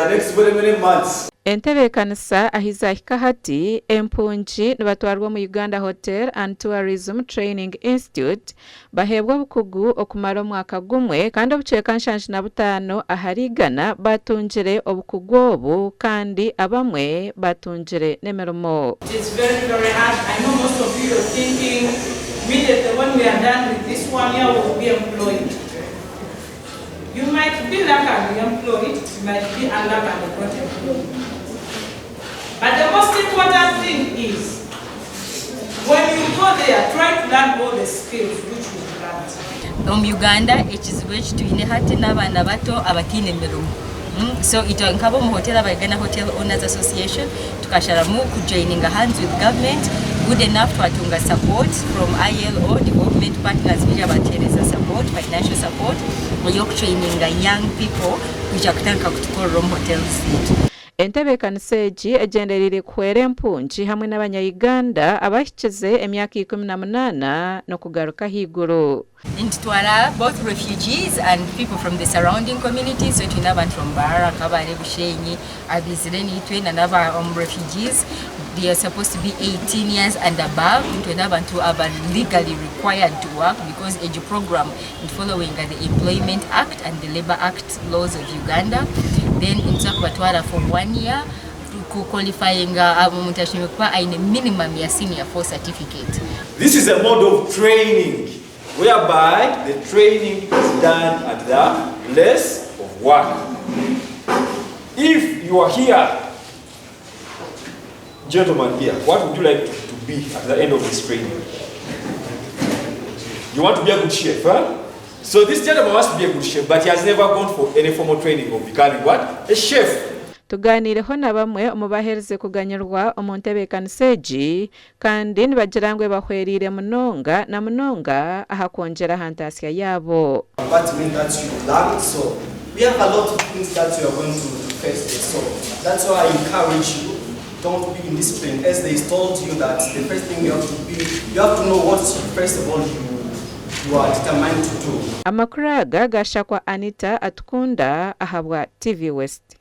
the next very many months. Entebeekanisa ahi zaahika hati, empungi nibatwarwa omu Uganda Hotel and Tourism Training Institute baheebwa obukugu okumara omwaka gumwe kandi obucweka 75 ahari igana batungire obukugu obu kandi abamwe batungire n'emirimo. It is very very hard. I know most of you you're thinking immediately when we are done with this one year we will be employed. You might be lucky and be employed, you might be unlucky and not employed. But the most important thing is when you go there, try to learn all the skills which you've learned. Omu Uganda ekizibu eki twine hati n'abaana bato abataine mirimo. So itwe nk'ab'omu hotel aba Uganda Hotel Owners Association tukasharamu kujoininga hands with government. Good enough twatunga support from ILO development partners baija batuheereza support, financial support ey'okutraininga young people kwija kutandika kutukorera omu hotels zaitu. Entebeekanisa egi egyendereire kuhwera empungi hamwe n'abanya-Uganda abahikize emyaka 18 n'okugaruka ahaiguru. Nitutwara both refugees and people from the surrounding communities, so twine abantu from Mbarara, Kabale, Bushenyi abaizire naitwe na n'aba omu refugees. They are supposed to be 18 years and above. Nitwenda abantu aba legally required to work because egyo program following the Employment Act and the Labour Act laws of Uganda. Then nituza kubatwara for one year kuqualifyinga omuntu ashemereire kuba aine minimum ya senior 4 certificate. This is a mode of training whereby the training is done at the place of work. If you are here, gentlemen here, what would you like to be at the end of this training? You want to be a good chef, huh? So this gentleman wants to be a good chef, but he has never gone for any formal training of becoming what? A chef. Tugaaniireho na bamwe omu baheerize kuganyirwa omu ntebeekanisa egi kandi nibagira ngu ebahwereire munonga na munonga aha kwongyera aha ntaasya yaabo. Department that you learn. So we have a lot of things that you are going to face there. So that's why I encourage you, don't be indisciplined. As they told you that the first thing you have to be, you have to know what first of all you are determined to do. Amakuru aga gashakwa Anita Atukunda ahabwa TV West.